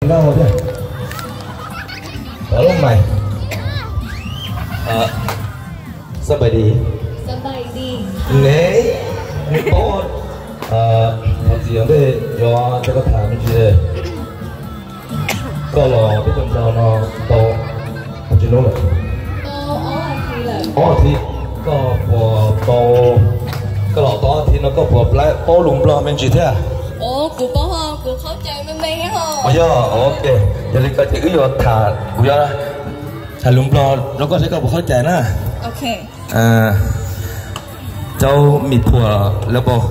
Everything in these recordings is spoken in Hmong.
Noj thiab. Cov lub mais. Xab pais dis. Neb, neb paub, thov txim ntej yuav coj koj tham me ntsis. Koj los teb chaws Nplog no tau tsis hnub lawm? Ob thiv. Koj puas tau, koj los tau ob thiv no koj puas paub lus Nplog me ntsis thiab? Yog, ok. Yog li ko ces wb yuav tham, kuv yuav tham lus Nplog rau koj seb koj puas khaub cai na. Cov mis phuam lawv puas,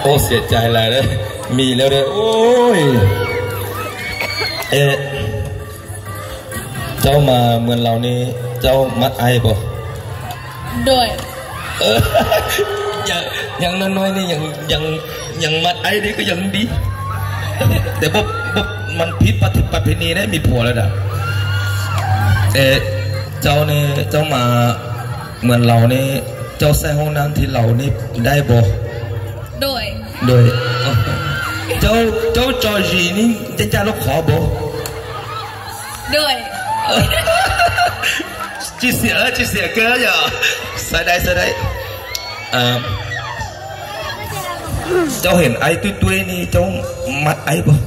ua xiam cai lawm, mis lawv, ua. Cov mas muas laus ne, cov mab aib puas? Yeej no no ne, yeej mab aib ne, koj yeej dib. Tes puas, mas phiv pas phe ni ne, mis phuam lawm da. Cov ne, cov mas muas laus ne, cov xaij hoob nab thiv laus ne, dai puas? Cov tso zis ne, ncaj ncaj lub qhov puas? Tsis xiam, tsis xiam kawg yom. Xav dai, xav dai. Cov heem aib tuab tuab ne, cov mab aib puas?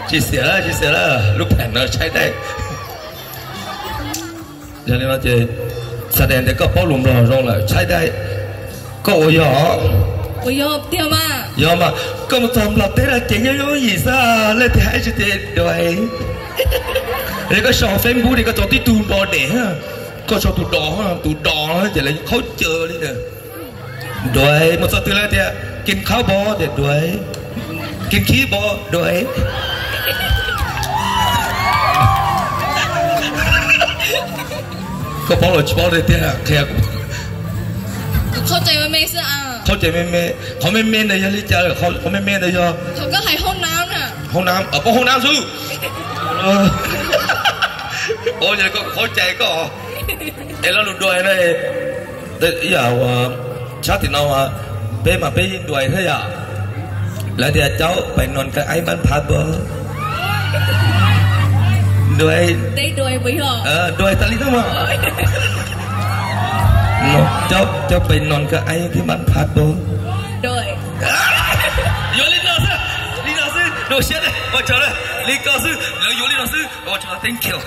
Tsis xiam, tsis xiam lawm, lub pheem no tshaib dai. Yog li no ces, xav dai tias koj paub lus Nplog zoo lawm, tshaib dai. Koj ua yog? Yog mas, koj mus txog Nplog teb no ces nyob yooj yim xwb, leej twg hais tsis tias dais. Es koj sau Facebook ne koj tso tib tug do dem, koj sau tus do, tus do ces lawv qhaub caws li ntawd. Dais, mus txog twg lawv tias kis qhaub pov tias dais, kis khib pov dais. Koj paub los tsis paub tiag qhia. Qhaub cai me me, qhov me me ntawd yog li cas? Qhov me me ntawd yog hoob nab, pab hoob nab xwb. Ua yog koj qhaub cai koj. Es lo lus dais na, ib yam ua tshab tim no, peb mas peb yeej dais thiab yom. Lawv tias cauv pais nons kaw aib npab phab pov. Dais, dais tas li no mas. Cauv pais nons kaw aib thiab npab phab pov. Yuav li no xwb, li no xwb, zoo siab, ua tsaug, li ko xwb, lawv yuav li no xwb, ua tsaug, thank you.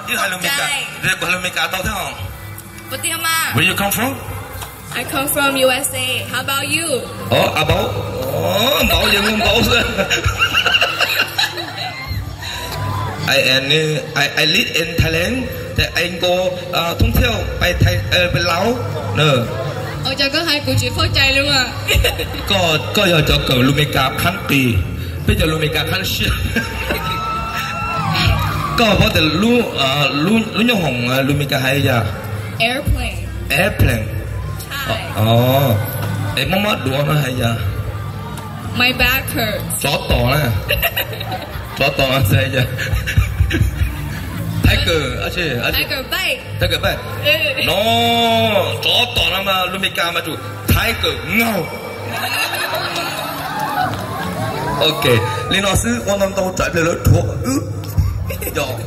Wb hais lus Meskas, kuv hais lus Meskas tau thiab os. Where you come from? I come from U S A. How about you? About, npaum yog muaj npaum xwb. I, I live in Thailand, but I go thoob thiauj pais Laos. Ua cas koj hais kuv tsis qhaub cai li mas? Koj yog cov kawm lus Meskas qhab qis, peb cov lus Meskas qhab siab. Koj paub tias lub nyooj hoom lus Meskas hais yog airplane. Es mob mob duav no hais yog tsov tom na. Tsov tom no hais yog tiger, tiger bite. No, tsov tom no mas lus Meskas mas tiger ngaum. Ok, li no xwb, ua ntau ntau tsam ib pliag lawv rhuav wb.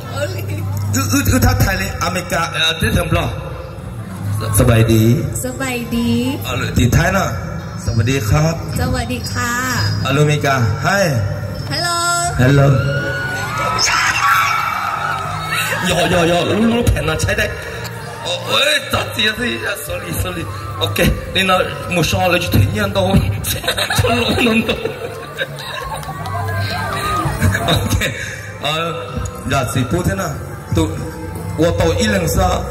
Wb thab thaiv li Amelikas teb chaws Nplog. สบายดี สบายดี Tim Thaib na, สวัสดีครับ สวัสดีค่ะ Lus Amelikas, hi. Hello. Hello. Yog yog yog, lub lub phem no tshaib dai. Txog txiv, sorry sorry. Ok, li no mus so lawv tsis them nyiaj ntau, ntau ntau. Ok, zam txim pub thiab na, tus ua tau ib leeg xwb.